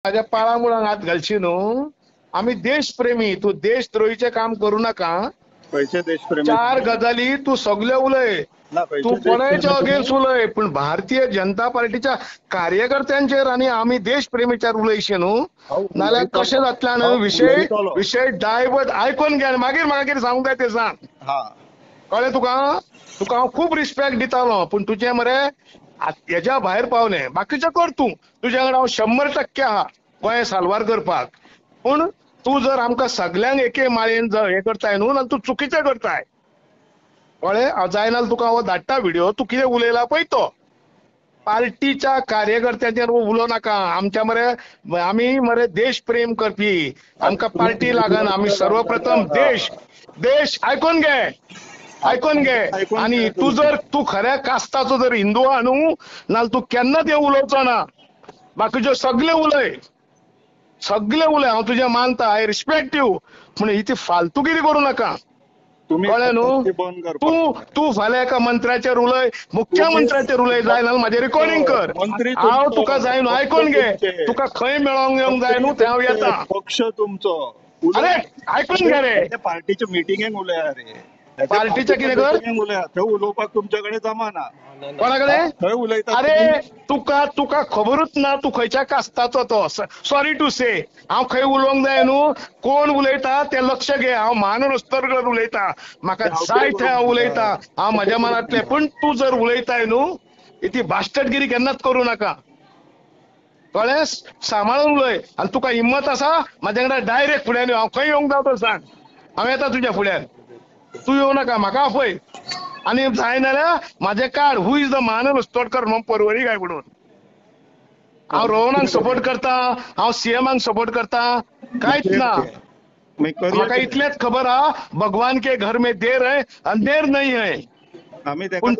माझ्या पाळामुळांक हात घालशी न्हू. आमी देशप्रेमी, तूं देशद्रोहीचें काम करूं नाका. खंयचे देशप्रेमी? चार गजाली तूं सगल्यो उलय, तूं कोणाच्या अगेन्स्ट उलय, पूण भारतीय जनता पार्टीच्या कार्यकर्त्यांचेर आनी आमी देशप्रेमीचेर उलयशी न्हू, नाल्यार कशें जातलें? आनी विशय विशय डायवर्ट आयकून घे आनी मागीर म्हाका कितें सांगूंक जाय तें सांग. कळ्ळें तुका? तुका हांव खूब रिस्पेक्ट दितालो, पूण तुजें मरे हेज्या भायर पावलें. बाकीचें कर तूं, तुज्या वांगडा हांव 100% आहा गोंय साल्वार करपाक. पूण तूं जर आमकां सगल्यांक एके माळयेन हें करताय न्हू, जाल्यार तूं चुकीचें करताय. कळ्ळें? हांव जायना तुका हांव धाडटा व्हिडियो, तूं कितें उलयला पळय तो. पार्टीच्या कार्यकर्त्यांचेर उलोवं नाका. आमच्या मरे आमी मरे देशप्रेम करपी, आमकां पार्टी लागना. आमी सर्वप्रथम देश देश आयकून घे, आयकून घे. आनी तूं जर तूं खऱ्या कास्ताचो जर हिंदू आहा न्हू, नाल्यार तूं केन्नाच हें उलोवचो ना. बाकीच्यो सगळे उलय, सगळे उलय, हांव तुजें मानता, I respect you, पूण ही ती फालतुगिरी करूं नाका. कळ्ळें न्हू? तूं तूं फाल्यां एका मंत्र्याचेर उलय, मुख्यमंत्र्याचेर उलय, जाय नाल्यार म्हाजें रिकॉर्डिंग कर. हांव तुका जाय न्हू, आयकून घे, तुका खंय मेळोंक येवंक जाय न्हू थंय हांव येता. पक्ष तुमचो. अरे आयकून घे रे, पार्टीच्या मिटिंगेक उलया रे. पार्टीच्या कितें कर थंय उलोवपाक तुमच्या कडेन जमाना. कोणा कडेन थंय उलयता? अरे तुका तुका खबरूच ना तूं खंयच्या कास्ताचो तो. सॉरी टू से, हांव खंय उलोवंक जाय न्हू, कोण उलयता तें लक्ष घे. हांव मान रस्तरकर उलयता, म्हाका जाय थंय हांव उलयता, हांव म्हाज्या मनांतलें. पूण तूं जर उलयताय न्हू, ती बास्टडगिरी केन्नाच करूं नाका. कळ्ळें? सांबाळून उलय. आनी तुका हिम्मत आसा म्हाज्या वांगडा डायरेक्ट फुड्यान, हांव खंय येवंक जाय तो सांग, हांव येता तुज्या फुड्यान. तूं येवं नाका, म्हाका आपय. आनी जायना जाल्यार म्हाजें काड, who is the Mahanand Ustodkar म्हणून परवरी काय म्हणून. हांव रोहनाक सपोर्ट करता, हांव सीएमाक सपोर्ट करता, कांयच ना. म्हाका इतलेंच खबर आहा, भगवान के घर में देर है अंधेर नहीं है. पूण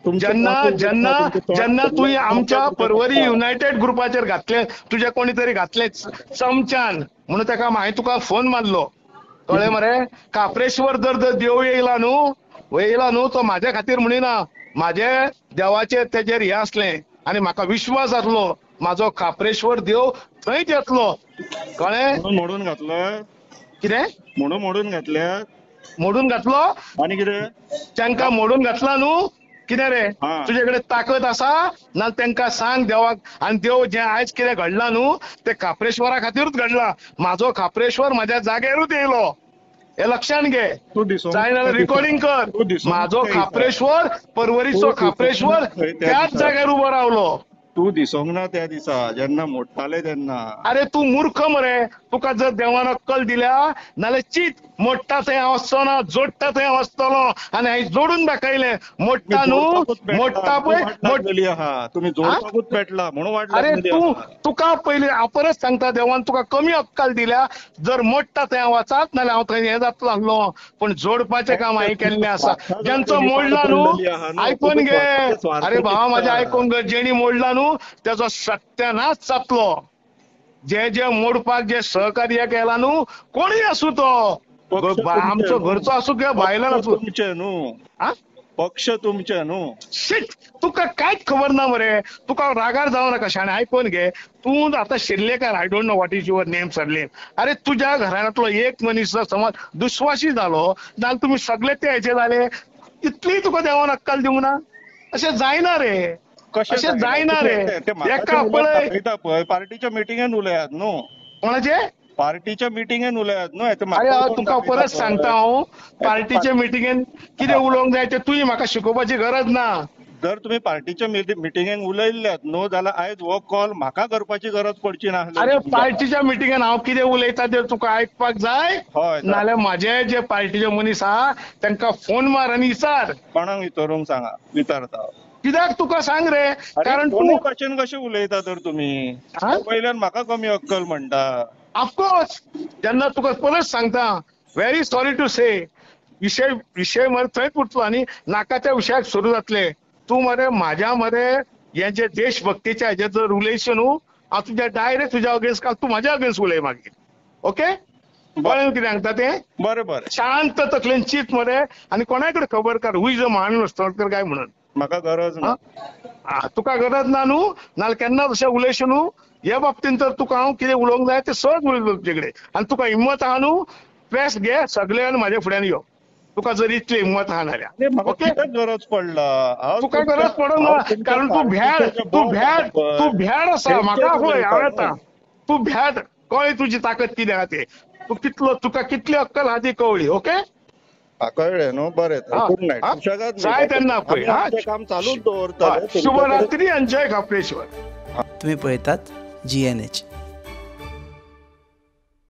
तूं जेन्ना जेन्ना जेन्ना तुवें आमच्या परवरी युनायटेड ग्रुपाचेर घातलें, तुज्या कोणी तरी घातलें चमच्यान म्हणून ताका हांवें तुका फोन मारलो. कळ्ळें मरे? काप्रेश्वर जर जर देव येयला न्हू, येयला न्हू, तो म्हाज्या खातीर म्हणिना, म्हाजे देवाचेर तेजेर हें आसलें आनी म्हाका विश्वास आसलो म्हाजो खाप्रेश्वर देव थंयच येतलो. कळ्ळें? मोडून घातलं कितें? म्हणून मोडून घातल्या, मोडून घातलो आनी कितें? तांकां मोडून घातला न्हू, कितें रे तुजे कडेन ताकद आसा ना तांकां सांग देवाक. आनी देव जें आयज कितें घडलां न्हू तें खाप्रेश्वरा खातीरूच घडलां. म्हाजो खाप्रेश्वर म्हाज्या जाग्यारूच येयलो, हे लक्षान घे. जायना जाल्यार रिकॉर्डिंग कर. म्हाजो खाप्रेश्वर, परवरीचो खाप्रेश्वर त्याच जाग्यार उबो रावलो. तूं दिसोंक ना त्या दिसा जेन्ना मोडटाले तेन्ना. अरे तूं मूर्ख मरे, तुका जर देवान अक्कल दिल्या नाल्यार चीत मोडटा थंय हांव वचचो ना, जोडटा थंय हांव वचतलो. आनी हांवें जोडून दाखयलें. मोडटा न्हू, मोडटा पळय, तुमी जोडपाकूच पेटला म्हणून वाट. अरे तूं तुका पयलीं हांव परत सांगता, देवान तुका कमी अक्कल दिल्या, जर मोडटा थंय हांव वचात नाल्यार हांव थंय हें जातलो आसलो. पूण जोडपाचें काम हांवें केल्लें आसा. जेंचो मोडला न्हू, आयकून घे. अरे भावा म्हाजें आयकून घे, जेणी मोडला न्हू त्याचो सत्यानाश जातलो. जे जे मोडपाक जे सहकार्य केला न्हू, कोणूय आसूं तो, आमचो घरचो आसूं किंवा भायल्यान आसूं, तुमचें न्हू पक्ष तुमचें न्हू. शीट, तुका कांयच खबर ना मरे. तुका रागार जावं नाका, शाणे आयकून घे. तूं आतां Shirlekar, I don't know what is your name surname. अरे तुज्या घरांतलो एक मनीस जर समज दुस्वासी जालो जाल्यार तुमी सगळे ते हेचे जाले. इतली तुका देवान अक्कल दिवंक ना? अशें जायना रे, अशें जायना रे. एका पळय पार्टीच्या मिटिंगेन उलयात न्हू. कोणाचे? पार्टीच्या मिटिंगेन उलयात न्हू. अरे तुका परत सांगता हांव, पार्टीच्या मिटिंगेन कितें उलोवंक जाय तें तुवें म्हाका शिकोवपाची गरज ना. जर तुमी पार्टीच्या मिटिंगेन उलयल्ल्यात न्हू जाल्यार आयज हो कॉल म्हाका करपाची गरज पडची ना. अरे पार्टीच्या मिटिंगेन हांव कितें उलयता तें तुका आयकपाक जाय, नाल्यार म्हाजे जे पार्टीचे मनीस आहा तांकां फोन मार आनी विचार. कोणाक विचारूंक सांगा? विचारता कित्याक तुका सांग रे, कारण तूं भाशेन कशें उलयता तर तुमी? वयल्यान म्हाका कमी अक्कल म्हणटा. ऑफकोर्स, जेन्ना तुका परत सांगता, व्हेरी सॉरी टू से, विशय विशय मरे थंयच उरतलो आनी नाका त्या विशयाक सुरू जातले. तूं मरे म्हाज्या मरे हे जे देशभक्तीच्या हेजेर जर उलयशी न्हू, हांव तुज्या डायरेक्ट तुज्या अगेन्स्ट, तूं म्हाज्या अगेन्स्ट उलय मागीर. ओके, कळ्ळें कितें सांगता तें? बरें बरें, शांत तकलेन चीत मरे आनी कोणाय कडेन खबर काड who is a Mahanand Ustodkar काय म्हणून. म्हाका गरज ना. तुका गरज ना न्हू, नाल्यार केन्ना तशें उलयशी न्हू. हे बाबतीन तर तुका हांव कितें उलोवंक जाय तें सहज उलयतलो तुजे कडेन. आनी तुका हिम्मत आहा न्हू, प्रेस घे सगळे आनी म्हाज्या फुड्यान यो. तुका जर इतली हिम्मत आहा जाल्यार. ओके, गरज पडला तुका गरज पडूंक ना, कारण तूं भ्याड, तूं भ्याड, तूं भ्याड आसा. म्हाका पळय हांव येता, तूं भ्याड, कळ्ळें तुजी ताकद कितें आहा ते, तूं कितलो, तुका कितली अक्कल आहा ती कळ्ळी. ओके, कळ्ळें न्हू? बरें, गुड नायट. जाय तेन्ना पळय काम चालूच दवरता. शुभरात्री आनी जय खाप्रेश्वर. तुमी पळयतात GNH.